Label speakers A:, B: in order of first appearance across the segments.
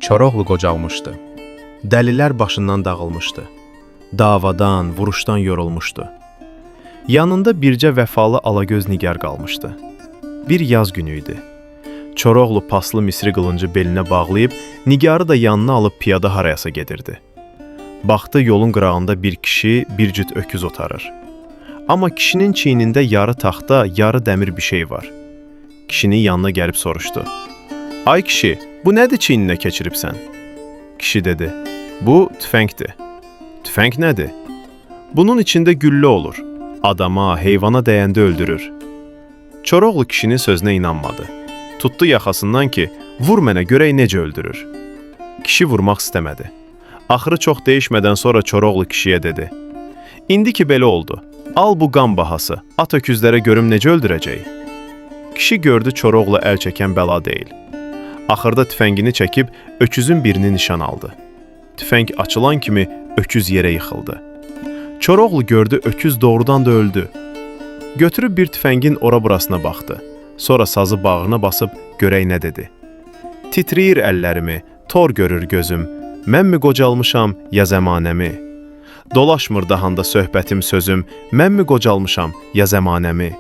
A: Koroğlu qocalmışdı. Dəlilər başından dağılmışdı. Davadan, vuruşdan yorulmuşdu. Yanında bircə vəfalı Alagöz Nigar qalmışdı. Bir yaz günü idi. Koroğlu paslı misri qılıncı belinə bağlayıb, Nigarı da yanına alıb piyada harayasa gedirdi. Baxdı yolun qırağında bir kişi bir cüt öküz otarır. Amma kişinin çiynində yarı taxta, yarı dəmir bir şey var. Kişinin yanına gəlib soruşdu. Ay kişi, bu nədir çiyninə keçiribsən? Kişi dedi, bu tüfəngdir. Tüfəng nədir? Bunun içində güllə olur. Adama, heyvana dəyəndə öldürür. Koroğlu kişinin sözünə inanmadı. Tutdu yaxasından ki, vur mənə görək necə öldürür. Kişi vurmaq istəmədi. Axırı çox değişmədən sonra Koroğlu kişiyə dedi. İndi ki belə oldu. Al bu qan bahası. At öküzlərə görüm necə öldürəcək. Kişi gördü Koroğlu əl çəkən bəla deyil. Axırda tüfəngini çəkib öküzün birini nişan aldı. Tüfəng açılan kimi öküz yerə yıxıldı. Koroğlu gördü öküz doğrudan da öldü. Götürüb bir tüfəngin ora-burasına baxdı. Sonra sazı bağrına basıb görək nə dedi. Titrəyir əllərimi, tor görür gözüm. Mən mi qocalmışam ya zəmanəmi? Dolaşmır dahanda söhbətim sözüm. Mən mi qocalmışam ya zəmanəmi?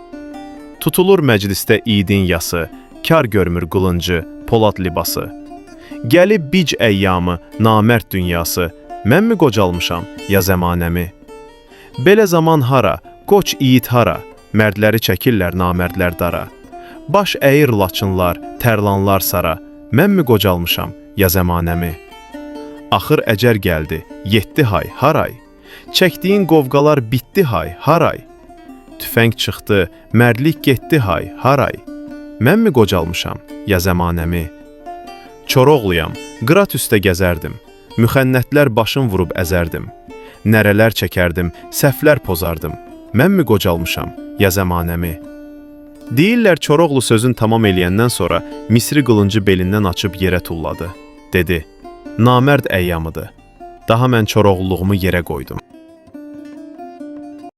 A: Tutulur məclisdə idin yası, kar görmür qılıncı, polad libası. Gəlib bic əyyamı, namərd dünyası. Mən mi qocalmışam ya zəmanəmi? Belə zaman hara, qoç igid hara, mərdləri çəkirlər namərdlər dara. Baş əyir laçınlar, tərlanlar sara. Mən mi qocalmışam ya zəmanəmi? Axır əcər gəldi, yetdi hay, haray. Çəkdiyin qovqalar bitdi hay, haray. Tüfəng çıxdı, mərdlik getdi hay, haray. Mən mi qocalmışam ya zəmanəmi? Koroğluyam, qırat üstə gəzərdim. Müxənnətlər başın vurub əzərdim. Nərələr çəkərdim, səhvlər pozardım. Mən mi qocalmışam ya zəmanəmi? Deyirlər Koroğlu sözün tamam eləyəndən sonra Misri qılıncı belindən açıb yerə tulladı. Dedi: "Namərd əyyamıdır. Daha mən Koroğluluğumu yerə qoydum."